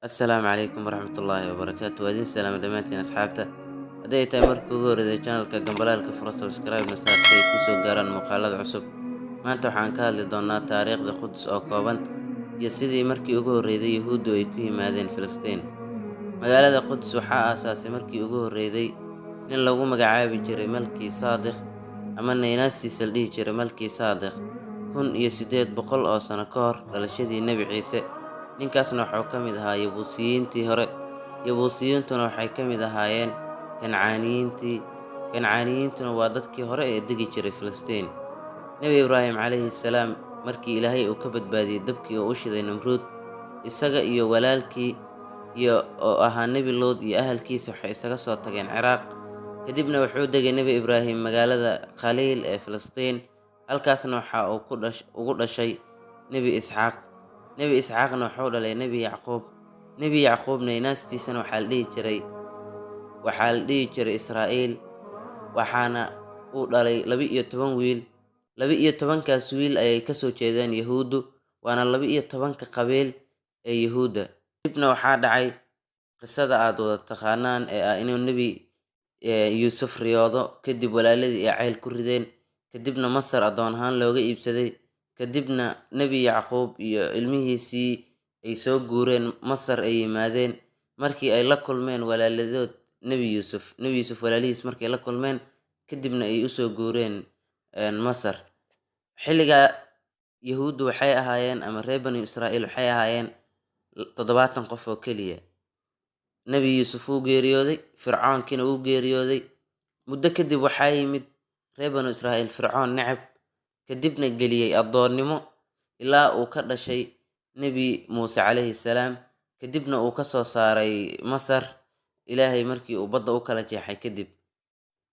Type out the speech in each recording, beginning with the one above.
Assalaamu calaykum waraxmatullaahi wabarakaatu. Waa idin salaama dhammaantiin asxaabta. Haddii ay tahay markii ugu horreysay channelka, gambalaalka fura, subscribe-na saar si ay kusoo gaaraan muuqaalada cusub. Maanta waxaan ka hadli doonaa taariikhda Quds oo kooban iyo sidii markii ugu horreysay Yuhuuddu ay ku yimaadeen Filistiin. Magaalada Quds waxaa aasaasay markii ugu horreysay nin lagu magacaabi jiray Malkii Saadiq, ama naynastiisa la dhihi jiray Malkii Saadiq, 1800 oo sano ka hor dhalashadii Nebi Ciise. Ninkaasna wuxuu ka mid ahaa Yabuusiyiintii hore. Yabuusiyiintuna waxay ka mid ahaayeen Kancaaniyiintii. Kancaaniyiintuna waa dadkii hore ee degi jiray Filistiin. Nebi Ibraahim calayhi salaam markii Ilaahay uu ka badbaadiyey dabkii oo u shiday Namruud, isaga iyo walaalkii iyo oo ahaa Nebi Luud iyo ahalkiisa waxay isaga soo tageen Ciraaq. Kadibna wuxuu degay Nebi Ibraahim magaalada Khaliil ee Filistiin. Halkaasna waxa uu ugu dhashay Nebi Isxaaq. Nebi Isxaaqna wuxuu dhalay Nebi Yacquub. Nebi Yacquubna inaastiisana waxaa la dhihi jiray Israa'iil. Waxaana uu dhalay 12 wiil. 12-kaas wiil ayay kasoo jeedaan Yahuuddu, waana 12-ka qabiil ee Yahuudda. Kadibna waxaa dhacay qisada aad wada taqaanaan ee ah inuu Nebi Yuusuf riyoodo, kadib walaaladii ay cayl ku rideen, kadibna Masar addoon ahaan looga iibsaday, kadibna Nebi Yacquub iyo ilmihiisii ay soo guureen, Masar ay yimaadeen. Markii ay la kulmeen walaaladood Nebi Yuusuf, Nebi Yuusuf walaalihiis markay la kulmeen, kadibna ay usoo guureen Masar. Xilligaa Yahuuddu waxay ahaayeen, ama reer Banu Israa'iil waxay ahaayeen 70 qof oo keliya. Nebi Yuusuf wuu geeriyooday, Fircoonkiina wuu geeriyooday. Muddo kadib waxaa yimid reer Banu Israa'iil Fircoon necab, kadibna geliyey addoonnimo ilaa uu ka dhashay Nebi Muuse calayhi salaam, kadibna uu ka soo saaray Masar Ilaahay markii uu badda u kala jeexay kadib.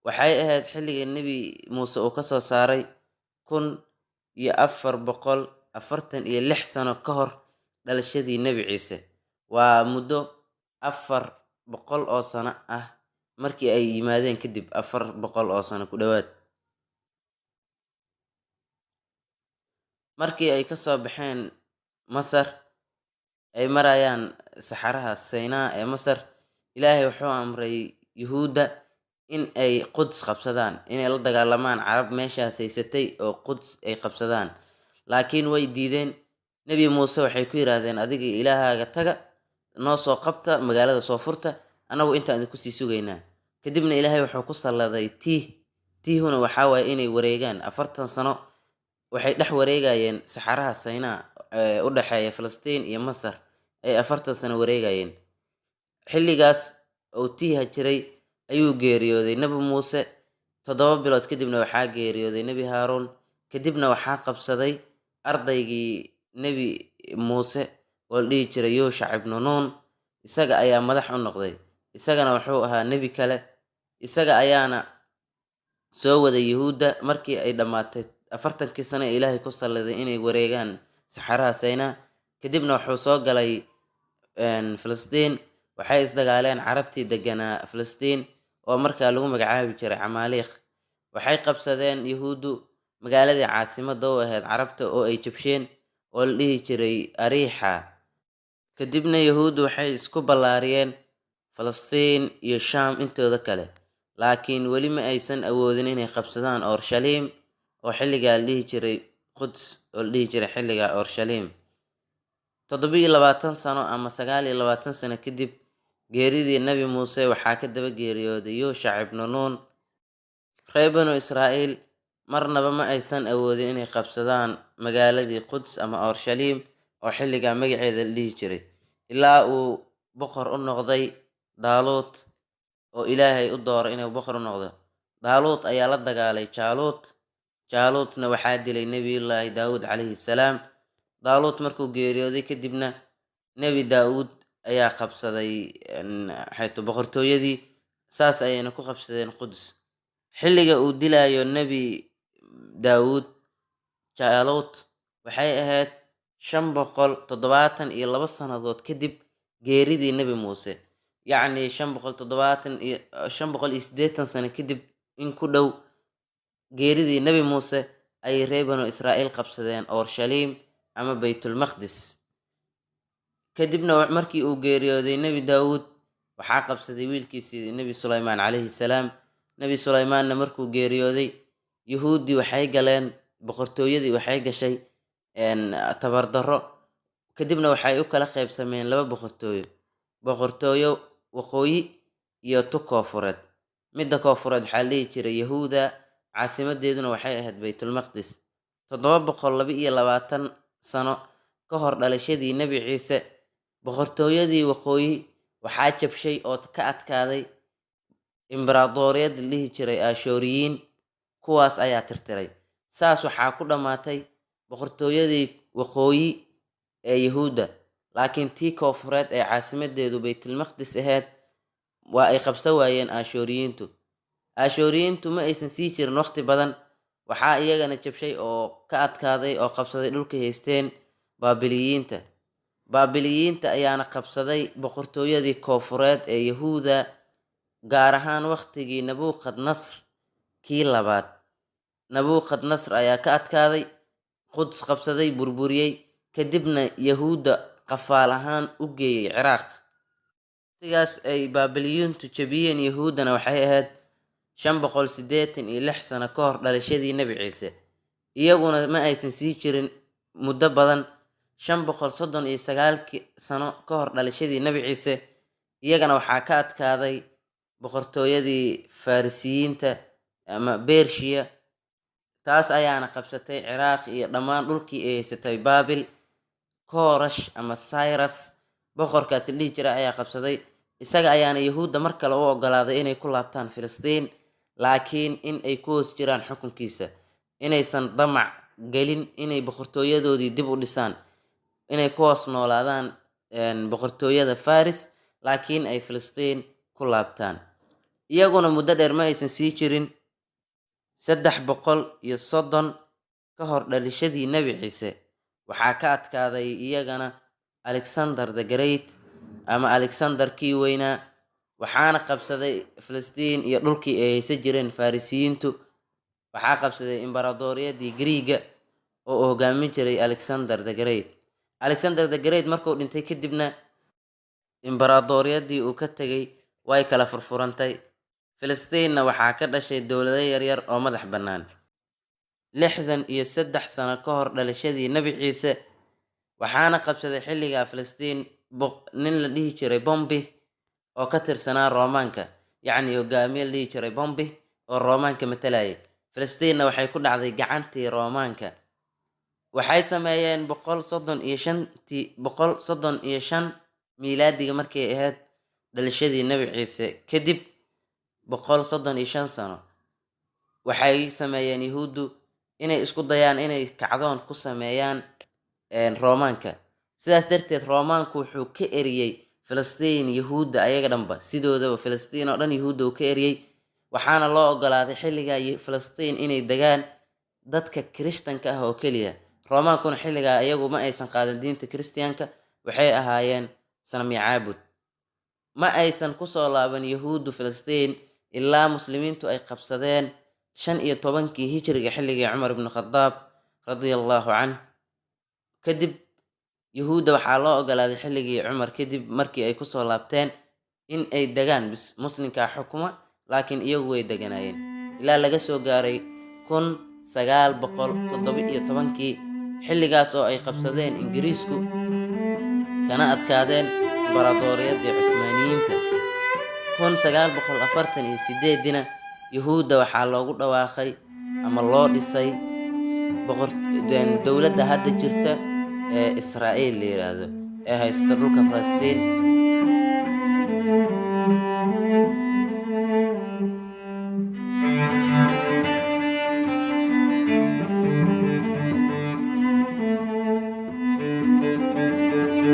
Waxay ahayd xilligii Nebi Muuse uu ka soo saaray 1446 sano ka hor dhalashadii Nebi Ciise. Waa muddo 400 oo sano ah markii ay yimaadeen kadib, 400 oo sano ku dhowaad. Markii ay kasoo baxeen Masar, ay marayaan saxaraha Saynaa ee Masar, Ilaahay wuxuu amray Yuhuudda in ay Quds qabsadaan, inay la dagaalamaan Carab meeshaas haysatay oo Quds ay qabsadaan. Laakiin way diideen. Nebi Muuse waxay ku yiraahdeen, adiga iyo Ilaahaaga taga, noo soo qabta magaalada, soo furta, annagu intaan idinku sii sugaynaa. Kadibna Ilaahay wuxuu ku salladay tiih. Tiihuna waxaa waaye inay wareegaan 40 sano. Waxay dhex wareegayeen saxaraha Saynaa ee u dhexeeya Filistiin iyo Masar, ay 40 sano wareegayeen. Xilligaas uu tiiha jiray ayuu geeriyooday Nebi Muuse. 7 bilood kadibna waxaa geeriyooday Nebi Haaruun. Kadibna waxaa qabsaday ardaygii Nebi Muuse oo la dhihi jiray Yuushac ibnu Nuun. Isaga ayaa madax u noqday. Isagana wuxuu ahaa nebi kale. Isaga ayaana soo waday Yuhuudda markii ay dhammaatay 40-kii sano ee Ilaahay ku salladay inay wareegaan saxaraha Saynaa. Kadibna wuxuu soo galay Filistiin. Waxay isdagaaleen Carabtii deganaa Filistiin oo markaa lagu magacaabi jiray Camaaliikh. Waxay qabsadeen Yuhuuddu magaaladii caasimadda u ahayd Carabta oo ay jabsheen oo la dhihi jiray Ariixa. Kadibna Yuhuuddu waxay isku ballaariyeen Falastiin iyo Shaam intooda kale, laakiin weli ma aysan awoodin inay qabsadaan Orshalim oo xilligaa la dhihi jiray Quds, oo la dhihi jiray xilligaa Orshalim. 27 sano ama 29 sano kadib geeridii Nebi Muuse waxaa ka daba geeriyooday Yuushac ibnu Nuun. Reer Banu Israa'iil marnaba ma aysan awoodin inay qabsadaan magaaladii Quds ama Orshalim oo xilligaa magaceeda la dhihi jiray, ilaa uu boqor u noqday Daaluut, oo Ilaahay u dooray inuu boqor u noqdo. Daaluut ayaa la dagaalay Jaaluut. Jaaluutna waxaa dilay Nebiyullaahi Daawud calayhi salaam. Daaluut markuu geeriyooday kadibna Nebi Daawud ayaa qabsaday xayto boqortooyadii, saas ayayna ku qabsadeen Quds. Xilliga uu dilayo Nebi Daawud Jaaluut waxay ahayd 572 sannadood kadib geeridii Nebi Muuse. Yacni 570 iyo 580 sano kadib in ku dhow geeridii Nebi Muuse ayay reer Banu Israa'iil qabsadeen Orshalim ama Baytulmaqdis. Kadibna markii uu geeriyooday Nebi Daawuud, waxaa qabsaday wiilkiisii Nebi Sulaymaan calayhi salaam. Nebi Sulaymaanna markuu geeriyooday, Yuhuuddii waxay galeen, boqortooyadii waxay gashay tabardarro. Kadibna waxay u kala qaybsameen laba boqortooyo: boqortooyo waqooyi iyo tu koofureed. Midda koofureed waxaa la dhihi jiray Yahuuda, caasimadeeduna waxay ahayd Baytulmaqdis. 722 sano ka hor dhalashadii Nebi Ciise, boqortooyadii waqooyi waxaa jabshay oo ka adkaaday imbaraadoriyad la dhihi jiray Ashuuriyiin, kuwaas ayaa tirtiray. Saas waxaa ku dhammaatay boqortooyadii waqooyi ee Yahuudda, laakiin tii koofureed ee caasimadeedu Baytulmaqdis ahayd waa ay qabsan waayeen Ashuuriyiintu. Ashuuriyiintu ma aysan sii jirin waqti badan, waxaa iyagana jabshay oo ka adkaaday oo qabsaday dhulkay haysteen Baabiliyiinta. Baabiliyiinta ayaana qabsaday boqortooyadii koofureed ee Yahuuda, gaar ahaan waqtigii Nabuqad Nasr kii labaad. Nabuqad Nasr ayaa ka adkaaday, Quds qabsaday, burburiyey, kadibna Yahuudda qafaal ahaan u geeyey Ciraaq. Waqtigaas ay Baabiliyiintu jabiyeen Yahuuddana waxay ahayd 586 sano ka hor dhalashadii Nebi Ciise. Iyaguna ma aysan sii jirin muddo badan. 539 sano ka hor dhalashadii Nebi Ciise, iyagana waxaa ka adkaaday boqortooyadii Farisiyiinta ama Bershiya. Taas ayaana qabsatay Ciraaq iyo dhammaan dhulkii ay haysatay Baabil. Korash ama Cyrus boqorkaasi dhihi jira ayaa qabsaday. Isaga ayaana Yahuudda mar kale u ogolaaday inay ku laabtaan Filistiin, laakiin in ay ku hoos jiraan xukunkiisa, inaysan damac gelin inay boqortooyadoodii dib u dhisaan, inay ku hoos noolaadaan boqortooyada Faris, laakiin ay Filistiin ku laabtaan. Iyaguna muddo dheer ma aysan sii jirin. 330 ka hor dhalashadii Nebi Ciise, waxaa ka adkaaday iyagana Alexander the Great ama Alexander kii weynaa, waxaana qabsaday Filistiin iyo dhulkii ay haysan jireen Farisiyiintu. Waxaa qabsaday imbaraadoriyadii Griiga oo uu hogaamin jiray Alexander the Great. Alexander the Great markuu dhintay kadibna, imbaraadoriyadii uu ka tegay way kala furfurantay. Filistiinna waxaa ka dhashay dowlado yaryar oo madax bannaan. 63 sano ka hor dhalashadii Nebi Ciise, waxaana qabsaday xilligaa Filistiin nin la dhihi jiray Bombi oo ka tirsanaa Roomaanka, yacni hogaamiye la dhihi jiray Bombi oo Roomaanka matalayay. Filistiinna waxay ku dhacday gacantii Roomaanka. Waxay sameeyeen 135-tii, 135 miilaadiga markay ahayd dhalashadii Nebi Ciise kadib 135 sano, waxay sameeyeen Yahuuddu inay isku dayaan inay kacdoon ku sameeyaan Roomaanka. Sidaas darteed Roomaanku wuxuu ka eriyey Filistiin Yahuudda ayaga dhanba, sidoodaba Filistiin oo dhan Yahuudda uu ka eriyey. Waxaana loo ogolaaday xilligaa Filistiin inay degaan dadka Kirishtanka ah oo keliya. Roomaankuna xilligaa iyagu ma aysan qaadan diinta Kiristiyaanka, waxay ahaayeen sanamyo caabud. Ma aysan kusoo laaban Yahuuddu Filistiin ilaa Muslimiintu ay qabsadeen 15-kii Hijriga, xilligii Cumar ibnu Khadaab radia allahu canh. Kadib Yahuudda waxaa loo ogolaaday xilligii Cumar kadib markii ay kusoo laabteen in ay degaan bis muslimkaa xukuma, laakiin iyagu way deganaayeen ilaa laga soo gaaray 1917-kii, xilligaas oo ay qabsadeen Ingiriisku kana adkaadeen imbaraadoriyadii Cusmaaniyiinta. 1948-diina Yahuudda waxaa loogu dhawaaqay ama loo dhisay dowladda hadda jirta ee Israa'iil la yiraahdo ee haysta dhulka Falastiin.